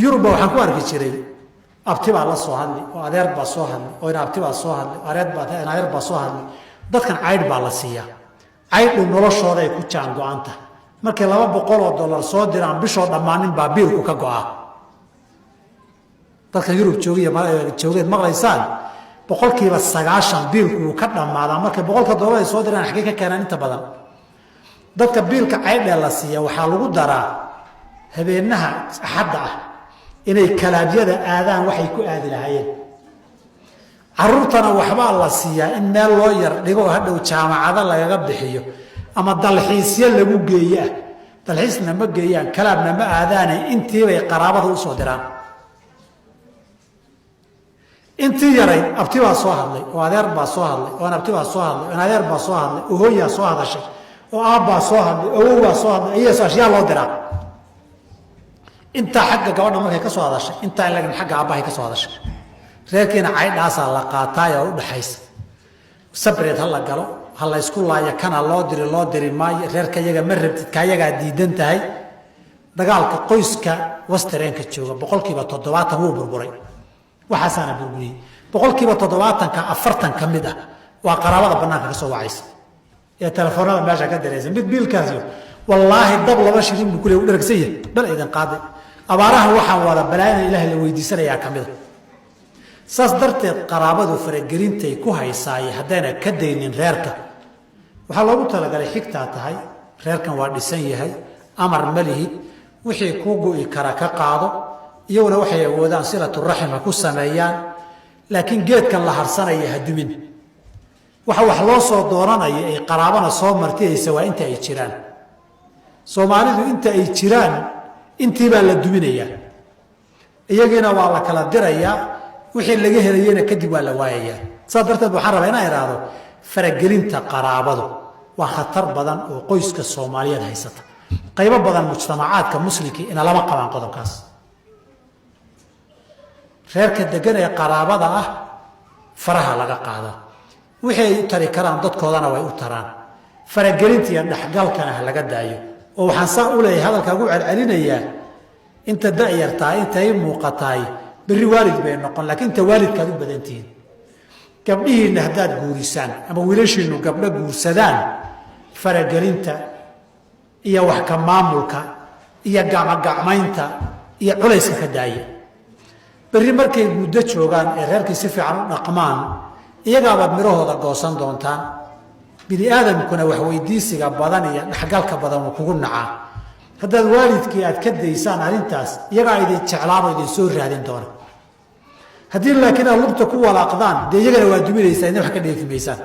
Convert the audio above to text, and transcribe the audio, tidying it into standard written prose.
Yurubba waxaan ku arki jiray abti baa la soo hadli oo adeer baa soo hadli oo inaabti baa soo hadli oo areer baa inadeer baa soo hadli. Dadkan caydh baa la siiyaa, caydhu noloshooday ku jaan go-anta. Markay $200 soo diraan bishoo dhammaanin baa biilku ka go-aa. Dadkan Yurub joogiy joogeed maqlaysaan, 90% biilku wuu ka dhammaadaa markay $100 ay soo diraan. Xaggey ka keenaan? Inta badan dadka biilka caydhee la siiya waxaa lagu daraa habeenaha Axadda ah inay kalaabyada aadaan waxay ku aadi lahaayeen. Caruurtana waxbaa la siiyaa in meel loo yar dhigo oo hadhow jaamacado lagaga bixiyo ama dalxiisyo lagu geeye ah. Dalxiisna ma geeyaan, kalaabna ma aadaane, intiibay qaraabada usoo diraan. Intii yarayd abti baa soo hadlay oo adeer baa soo hadlay oo abti baa soo hadlay oo adeer baa soo hadlay oo hooyaa soo hadashay oo aabbaa soo hadlay, awow baa soo hadlay, ayaa soo ashyaa loo diraa. Intaa xagga gabadha markay ka soo hadashay, intaa lagin xagga aabbahay ka soo hadashay, reerkiina caydhaasaa la qaataay oo udhaxaysa. Sabreed ha la galo, ha la ysku laayo, kana loo diri, loo diri maayo, reerka yaga ma rabtid, kaayagaa diidan tahay. Dagaalka qoyska Westernka jooga 70% wuu burburay. Waxaasaana burburiyey 70-ka, 40 ka mid ah waa qaraabada banaanka ka soo wacaysa ee telefoonada meesha ka diraysa. Mid biilkaasi wallaahi dab 2 shilin buu kule u dhergsan yahay, bal idin qaaday abaaraha. Waxaan wada balaayada Ilaahay la weydiisanayaa ka mida. Saas darteed qaraabadu faragelintay ku haysaaye haddayna ka daynin reerka, waxaa loogu talagalay xigtaa tahay. Reerkan waa dhisan yahay, amar ma lihid. Wixii kuu go'i kara ka qaado, iyaguna waxay awoodaan silaturaxim ha ku sameeyaan, laakiin geedkan la harsanaya ha dumin. Waxa wax loo soo doonanaya ay qaraabana soo martiyaysa waa inta ay jiraan. Soomaalidu inta ay jiraan intiibaa la duminayaa, iyagiina waa la kala dirayaa, wixii laga helayena kadib waa la waayayaa. Saas darteed waxaan rabaa inaan idhaahdo, faragelinta qaraabadu waa khatar badan oo qoyska Soomaaliyeed haysata. Qaybo badan mujtamacaadka muslimkii ina lama qabaan qodobkaas. Reerka degan ee qaraabada ah faraha laga qaadaa, wixii ay u tari karaan dadkoodana way u taraan, faragelinta iyo dhexgalkana ha laga daayo. Oo waxaan saa u leeyahay, hadalkaa ugu celcelinayaa, inta da'yartahay, intay muuqatahay, berri waalid bay noqon, laakiin inta waalidkaad u badantihiin, gabdhihiinna haddaad guurisaan ama wiilashiinnu gabdho guursadaan, faragelinta iyo wax ka maamulka iyo gacmogacmaynta iyo culayska ka daaya. Berri markay muddo joogaan ee reerkii si fiican u dhaqmaan, iyagaabaad midhahooda goosan doontaan. Bini aadamkuna waxweydiisiga badan iyo dhexgalka badan wuu kugu nacaa. Haddaad waalidkii aad ka daysaan arrintaas, iyagaa idin jeclaabo, idin soo raadin doona. Haddii laakiin aad lugta ku walaaqdaan, dee iyagana waa duminaysaa, idin wax ka dheefi maysaan.